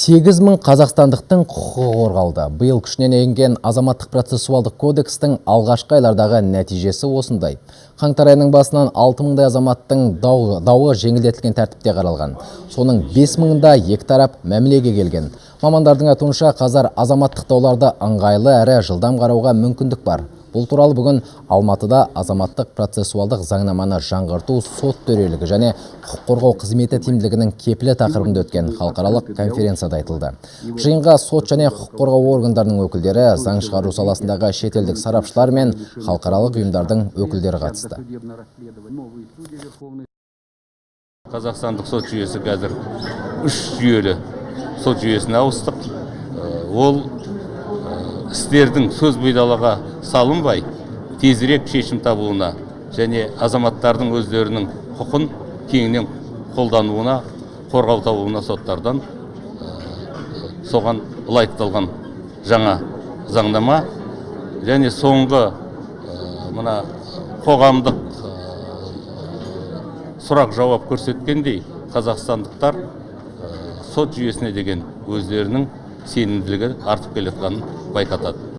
8 мың қазақстандықтың құқығы қорғалды. Биыл күшіне енген азаматтық процессуалдық кодекстің алғашқы айлардағы нәтижесі осындай. Қаңтар айының басынан 6 мыңдай азаматтың дауы жеңілдетілген тәртіпте қаралған. Соның 5 мыңында екі тарап мәмілеге келген. Мамандардың айтуынша, қазір азаматтық дауларды ыңғайлы әрі жылдам қарауға мүмкіндік бар. Бұл туралы бүгін Алматыда азаматтық процессуалдық заңнаманы жаңғырту, сот төрелігі және құқық қорғау қызметі тиімділігінің кепілі тақырыбында өткен халықаралық конференцияда айтылды. Жиынға сот және құқық қорғау органдарының өкілдері, заң шығару саласындағы шетелдік сарапшылар мен халықаралық ұйымдардың өкілдері қатысты. Қазақстандық сот жүйесі қазір үш жүйелі сот жүйесіне ауыстық. Ол істердің сөз бұйдалаға салынбай, тезірек шешім табуына және азаматтардың өздерінің құқын кеңінен қолдануына, қорғау табуына соттардан соған лайықталған жаңа заңнама және соңғы мына қоғамдық сұрақ жауап көрсеткендей, қазақстандықтар сот жүйесіне деген өздерінің сенімділігі артып келе жатқанын байқатады.